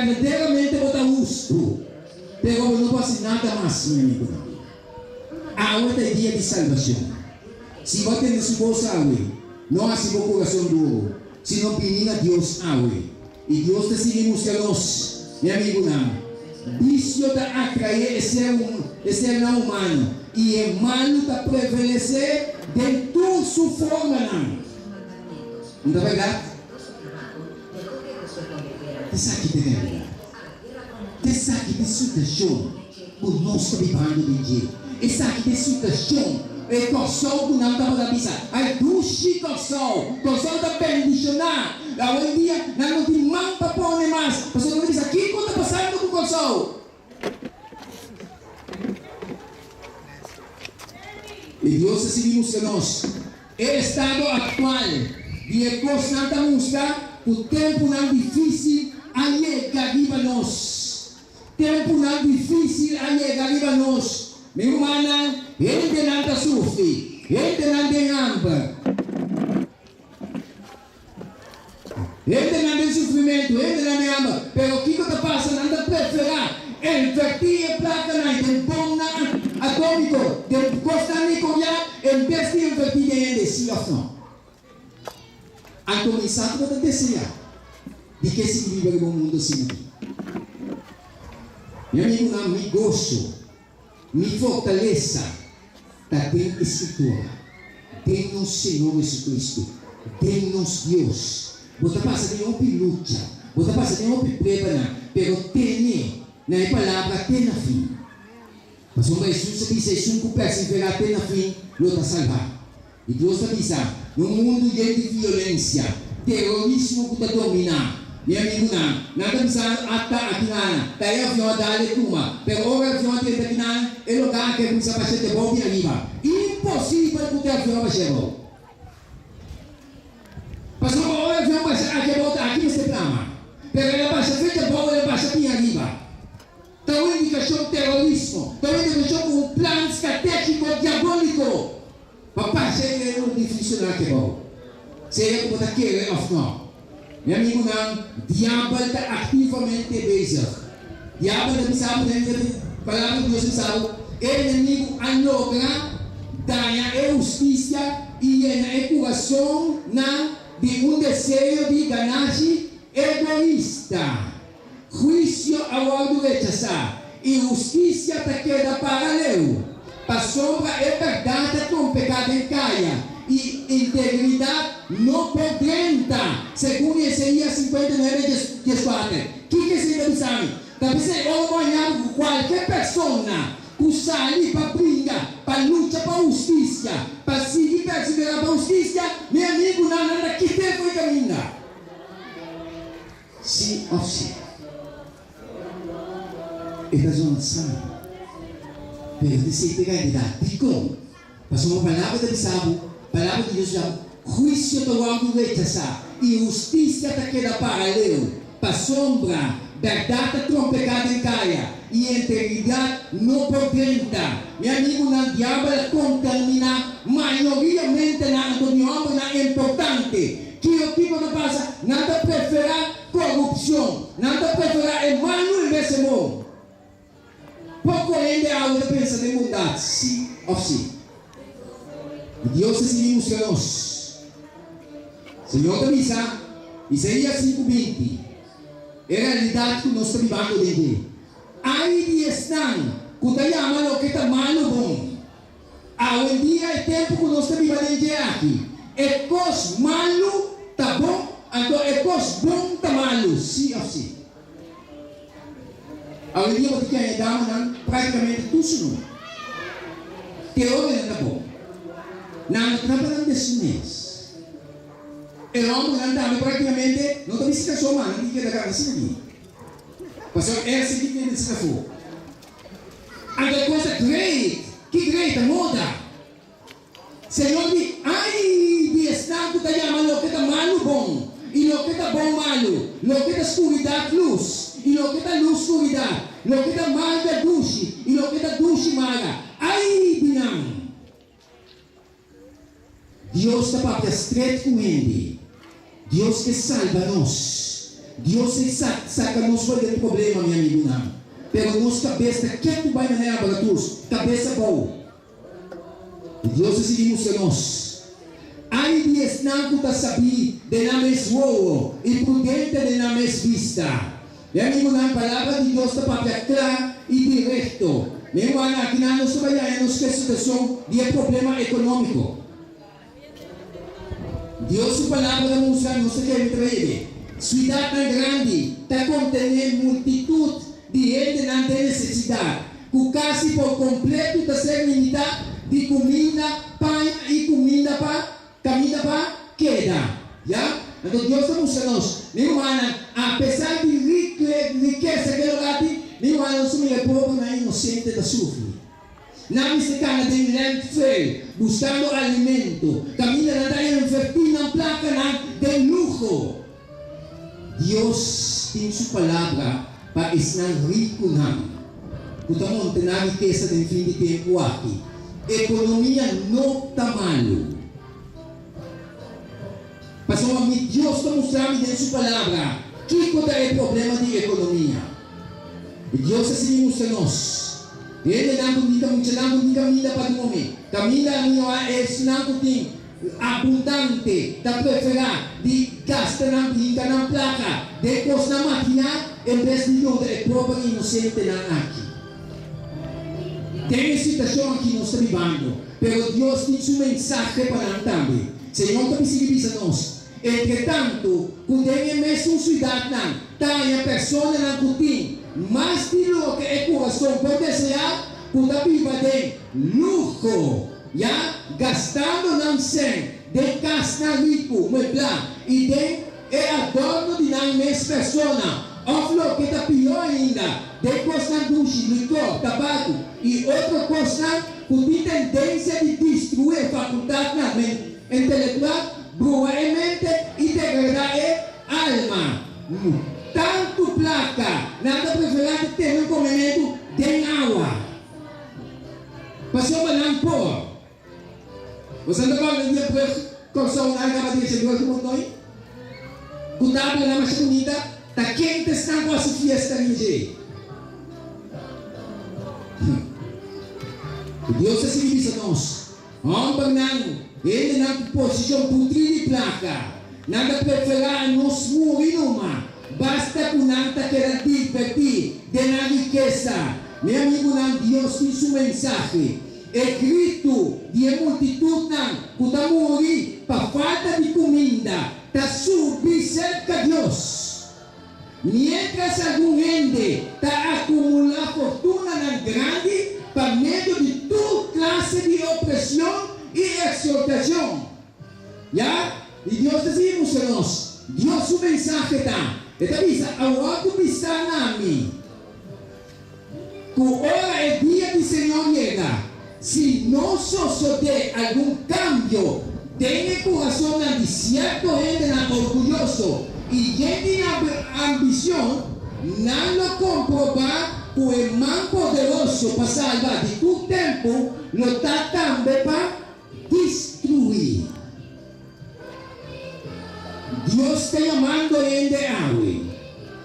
Berdaderamente bo ta hustu, pero bo no por hasi nada mas, mi amigunan. Awe ta e dia di salbashon. Si bo a tende su bos awe, no hasi bo kurason duru, sino bini na Dios awe. I Dios ta sigui mustra nos, mi amigunan. Bisio ta atraé e ser e sernan humano, i e malu ta prevalesé den tur su formanan. No ta bèrdat? Esaki ta realidad. Esaki ta e situacion cu nos ta bibando den dje. Esaki ta e situacion, e Corsou cu nan tabata bisa, Ay dushi Corsou! Corsou ta bendiciona! Awendia nan no tin man pa pone mas, pasobra nan ta bisa, Kico ta pasando cu Corsou? I Dios ta sigui mustra nos. E estado aktual di e kosnan ta mustra ku tempunan difísil a yega riba nos. Tempunan difísil a yega riba nos. Mi rumannan, hendenan ta sufri, hendenan den hamber. Hendenan den sufrimentu, hendenan den hamber, pero kiko ta pasa? Nan ta preferá invertí e plakanan den bomnan atómiko, den kosnan nuklear, en bes di invertí den hende, sí òf no? Anto mi sa ku bo ta deseá di ke sigui biba riba un mundu asina aki. Mi amigunan, mi goso. Mi fortalesa ta den e Scritura, den nos Señor Jesucristo, den nos Dios. Bo ta pasa den hopi lucha, bo ta pasa den hopi pruebanan, pero tene na e palabra te na fin. Pasobra Jesus a bisa, Esun cu persevera te na fin lo ta salba. I Dios ta bisa, Na un mundu yen di violensia, terorismo ku ta dominá, mi amigunan, nan ta bisando ata akinana, ta e avion a dal e tuma, pero ora e avion a drenta akinana, e lugá a ke kuminsá basha te bou di ariba. Imposibel ku te avion a basha abou. Pasobra ora e avion basha aki abou ta aki mester plama, pero el a basha frente abou, el a basha bin ariba. Ta un indikashon terorismo, ta un indikashon ku un plan stratégiko diabóliko. Pa pasa e un difícil aki abou, sea ku bo ta kere òf nò. Mi amigunan, diabel ta aktivamente bezig. Diabel ta bisa bo den e Palabra di Dios ta bisa bo, e enemigu a logra daña e hustisia i yena e kurasonnan di un deseo di ganashi egoista. Huisio a wòrdu rechasá i hustisia ta keda para leu, pasobra e bèrdat ta trompeká den kaya i integridat no por drenta, segun Isaías 59, 14. Kiko esei ta bisa mi? Ta p'esei ora bo haña bo ku kualke persona ku sali pa bringa, pa lucha pa hustisia, pa sigui perseverá pa hustisia, mi amigunan, nan ta kit'é for e kaminda. Sí òf sí. E ta zona straño, pero ta esei ta e realidat. Dikon? Pasobra Palabra ta bisa bo, Palabra di Dios ta bisa bo, Huisio ta wòrdu rechasá i hustisia ta keda para leu, pasobra bèrdat ta trompeká den kaya i integridat no por drenta. Mi amigunan, diabel a kontaminá mayoria mentenan anto di hòmbernan importante. Kiko kiko ta pasa? Nan ta preferá korupshon. Nan ta preferá e malu en bes e bon. Poko hende awe ta pensa den bondat, sí òf sí. I Dios ta sigui mustra nos. Señor ta bisa, Isaías sinku 20, e realidat ku nos ta bibando den dje. Ai di esnan ku ta yama loke ta malu bon. Awendia e tempu ku nos ta biba den dje aki, e kos malu ta bon anto e kos bon ta malu, sí òf sí? Awendia bo ta kere e damanan práktikamente tur su numa. Te ora nan ta bon. Nan no trapa nan desnunes. E hòmbernan tambe práktikamente no ta bisti karson mas, nan tin keda gana asina aki. Pasobra e a sinti ku e ta saka afó. Anto e kos ta great. Ki great? Ta moda. Señor di, Ai di esnan ku ta yama loke ta malu bon, i loke ta bon malu, loke ta skuridat lus, i loke ta lus skuridat, loke ta marga dushi, i loke ta dushi marga. Ai di nan! Dios ta papia stret ku hende. Dios ke salba nos. Dios ei sa saka nos for di e problema, mi amigunan. Pero nos kabes ta ketu bai manera abratus, kabes abou. I Dios a sigui mustra nos, Ai di esnan ku ta sabí den nan mes wowo i prudente den nan mes bista. Mi amigunan, Palabra di Dios ta papia kla i direkto. Mi rumannan, akinan nos ta bai haña nos ku e situashon di e problema ekonómiko. Dios su Palabra ta mustra nos ta kere trebe. Siudatnan grandi ta kontené multitut di hendenan den nesesidat, ku kasi por kompletu ta ser limitá di kuminda, paña i kuminda pa kaminda pa keda. Ya? Anto Dios ta mustra nos, mi rumannan, apesar di rikesa ku e lugá tin, mi rumannan, nos ta mira e pobernan inosente ta sufri. Nan mester kana den landfill buskando alimento, kaminda nan ta invertí nan plakanan den luho. Dios tin su palabra pa esnan rikunan ku ta montená rikesa den fin di tempu aki. Ekonomia no ta malu. Pasobra mi Dios ta mustra mi den su palabra kiko ta e problema di ekonomia. I Dios a sigui mustra nos, Hendenan ku tin muchanan ku tin kaminda pa drumi, kaminda mihó esnan ku tin abundante ta preferá di gasta nan hinka nan plaka den kosnan material en bes di yuda e pober inosentenan aki. Den e situashon aki nos ta bibando, pero Dios tin su mensahe pa nan tambe. Señor ta sigui bisa nos, Entretantu ku den e mesun siudatnan ta haña personanan ku tin mas di loke e kurason por deseá, ku ta biba den luho, ya, gastando nan sèn den kasnan riku, mueblá i den e adorno di nan mes persona, òf loke ta pió ainda, den kosnan dushi, likor, tabaku i otro kosnan ku tin tendensia di destruí e fakultatnan intelektual, bruha e mente i degradá e alma. Tantu plaka, nan ta preferá di tene un komementu den awa, pasobra nan por. Boso ta kòrda di e brùg Kòrsou nan kaba di heshe brùg Montoy? Ku tablanan masha bunita, ta ken ta esnan ku hasi fiesta riba dje? Ku Dios ta sigui bisa nos, hòmbernan, hendenan ku posishon putrí di plaka, nan ta preferá nos muri numa, basta ku nan ta keda divertí den nan rikesa. Mi amigunan, Dios tin su mensahe. E gritu di e multitutnan ku ta muri pa falta di kuminda ta subi serka Dios. Miéntras algun hende ta akumulá fortunanan grandi pa medio di tur klase di opresion i eksplotacion. Ya, i Dios ta sigui mustra nos. Dios su mensahe ta, E ta bisa, Awor ku bisa na mi. Ku ora e dia di Señor yega, si no sosodé algun kambio den e kurasonnan di sierto hendenan orguyoso i yen di ambishon, nan lo komprobá ku e man poderoso pa salba di tur tempu lo ta tambe pa destruí. Dios ta yamando hende awe.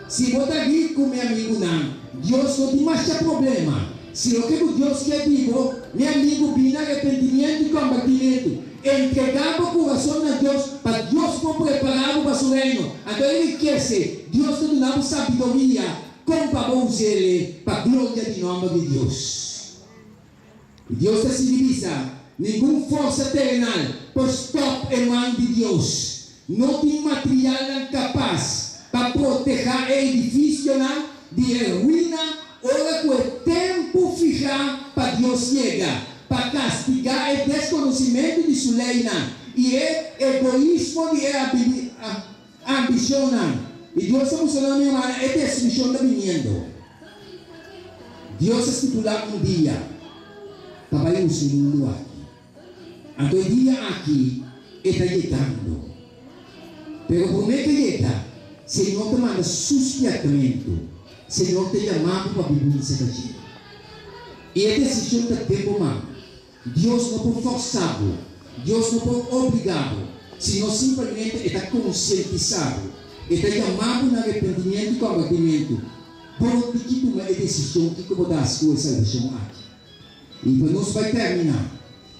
Si bo ta riku, mi amigunan, Dios no tin masha problema. Si loke ku Dios ke di bo, mi amigu, bini arepentimiento i kombertimentu. Entregá bo kurason na Dios pa Dios por prepará bo pa su Reino. Anto e rikese, Dios ta duna bo sabiduria kon pa bo us'el pa gloria di nòmber di Dios. I Dios ta sigui bisa, Ningun forsa terenal por stòp e man di Dios. No tin matrialnan kapas pa protehá e edifisionan di e ruina ora ku e tempu fihá pa Dios yega pa kastigá e deskonosimentu di su leinan i e egoismo di e ambishonnan. I Dios ta mustra nan, mi hermana, e destrukshon ta biniendo. Dios a stipulá un dia pa bai usa e mundu aki. Anto e dia aki e ta yegando. Pero promé ku e yega, Señor ta manda su spièrtamentu. Señor ta yama bo pa biba un serka dje. I e desishon ta den bo man. Dios no por fòrsá bo, Dios no por obligá bo, sino simpelmente e ta konsientisá bo. E ta yama bo na arepentimiento i kombertimiento. Bo no tin ki tuma e desishon kiko bo ta hasi ku e salbashon aki. I pa nos bai terminá,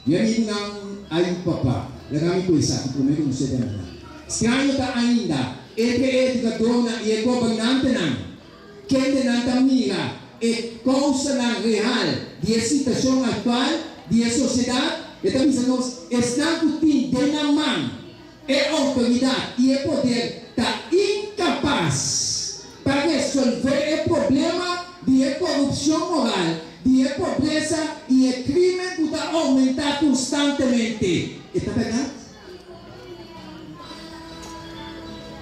mi amigunan ai papa, laga mi ku esaki promé ku nos a terminá. Straño ta ainda entre e edukadornan i e gobernantenan, kendenan ta mira e kousanan real di e situashon aktual di e sosiedat, e ta bisa nos, esnan ku tin den nan man e outoridat i e poder ta inkapas pa resolvé e problema di e korupshon moral, di e pobresa i e krímen ku ta oumentá konstantemente. E ta bèrdat?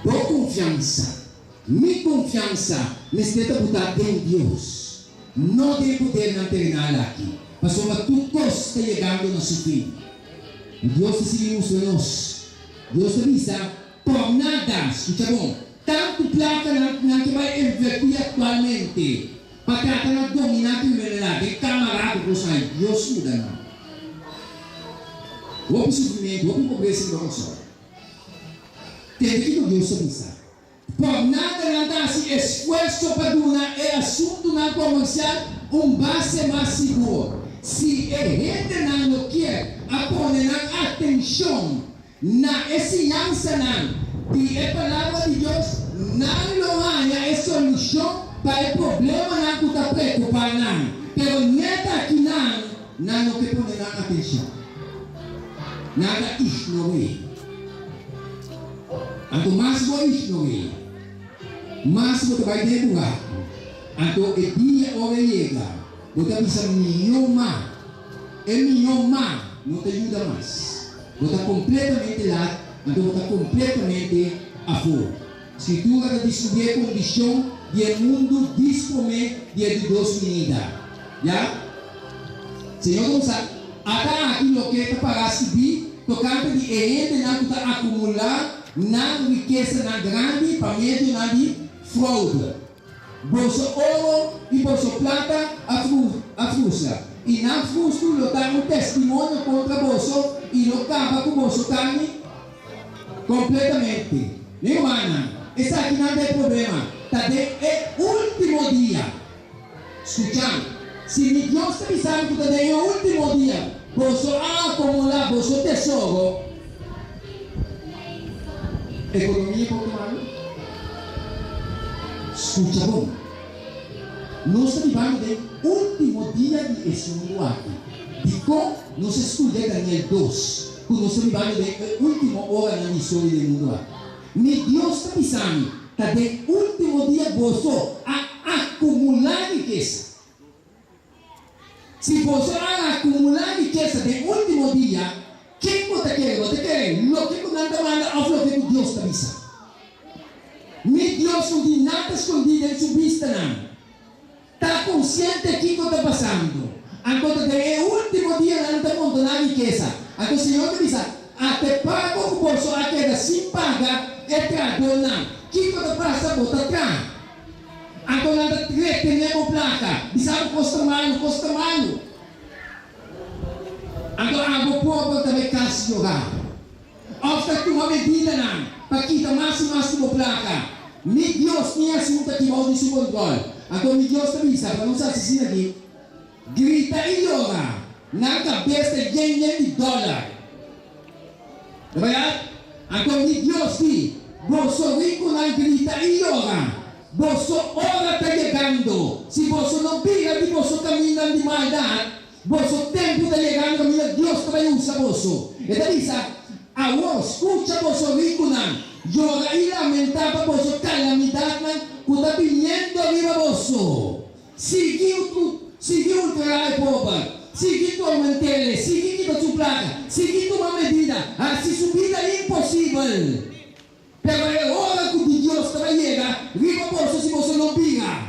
Bo konfiansa, mi konfiansa, mester ta butá den Dios, no den e podernan terenal aki, pasobra tur kos ta yegando na su fin. I Dios ta sigui mustra nos. Dios ta bisa, Por nada, skucha bon, tantu plaka nan nan ke bai invertí aktualmente pa trata na dominá kriminalidat den kamara ku kos ai, Dios yuda nan. Hopi sufrimentu, hopi pobresa riba Kòrsou. Tende kiko Dios ta bisa. Por nada nan ta hasi esfuerso pa duna e asuntunan komersial un base mas sigur. Si e hendenan lo kier a pone nan atenshon na e siñansanan di e Palabra di Dios, nan lo haña e solushon pa e problemanan ku ta preokupá nan. Pero nèt akinan nan no ke pone nan atenshon. Nan ta ignor'é. Anto mas bo ignor'é, mas bo ta bai den buraku. Anto e dia ora e yega, bo ta bisa mihó ma. E mihó ma no ta yuda mas. Bo ta kompletamente lat, anto bo ta kompletamente afó. Skritura ta deskribí e kondishon di e mundu dispromé di e di dos binida. Ya. Señor ta usa ata aki loke ta pará skibí tokante di e hendenan ku ta akumulá nan rikesanan grandi pa medionan di froude. Boso oro i boso plata a frustra, i nan frustru lo ta un testimonio kontra boso i lo kaba ku boso karni kompletamente. Mi rumannan, esakinan ta e problema, ta den e último dia. Skucha, si mi Dios ta bisa mi ku ta den e último dia boso a akumulá boso tesoro, ekonomia por ta malu? Skucha bon, nos ta bibando den último dia di es mundu aki. Dikon nos a studia Daniel dos ku nos ta bibando den e último oranan di historia di e mundu aki? Mi Dios ta bisa mi, ta den último dia boso a akumulá rikesa. Si boso a akumulá rikesa den último dia, ken bo ta kere? Bo ta kere loke ku nan ta manda òf loke ku Dios ta bisa? Mi Dios no tin nada skondí den su bistanan. Ta konsiente kiko ta pasando. Anto ta den e último dianan ta montoná rikesa. Anto Señor ta bisa, Ate pago ku boso a keda sin paga e trahadónan. Kiko ta pasa? Bo ta traha. Anto nan ta retené bo plaka. Bisa bo kos ta malu, kos ta malu. Anto abo pober ta bai kas yorá. Òf ta tuma medidanan pa kita mas i mas di bo plaka. Mi Dios tin e asuntu aki bou di su kontròl. Anto mi Dios ta bisa, pa nos hasi asina aki, Grita i yora, nan kabes ta yen yen di dòler. Ta bèrdat? Anto mi Dios di, Boso rikunan grita i yora, boso ora ta yegando. Si boso no bira di boso kamindanan di maldat, Boso tempu ta yegando kaminda Dios ta bai usa boso. E ta bisa, Awor, skucha boso rikunan, yora i lamentá pa boso kalamidatnan ku ta biniendo riba boso. Sigui sigui ultrará e pober, sigui torment'el, sigui kita su plaka, sigui tuma medida, hasi su bida imposibel. Pero e ora ku di Dios ta bai yega riba boso si boso no bira.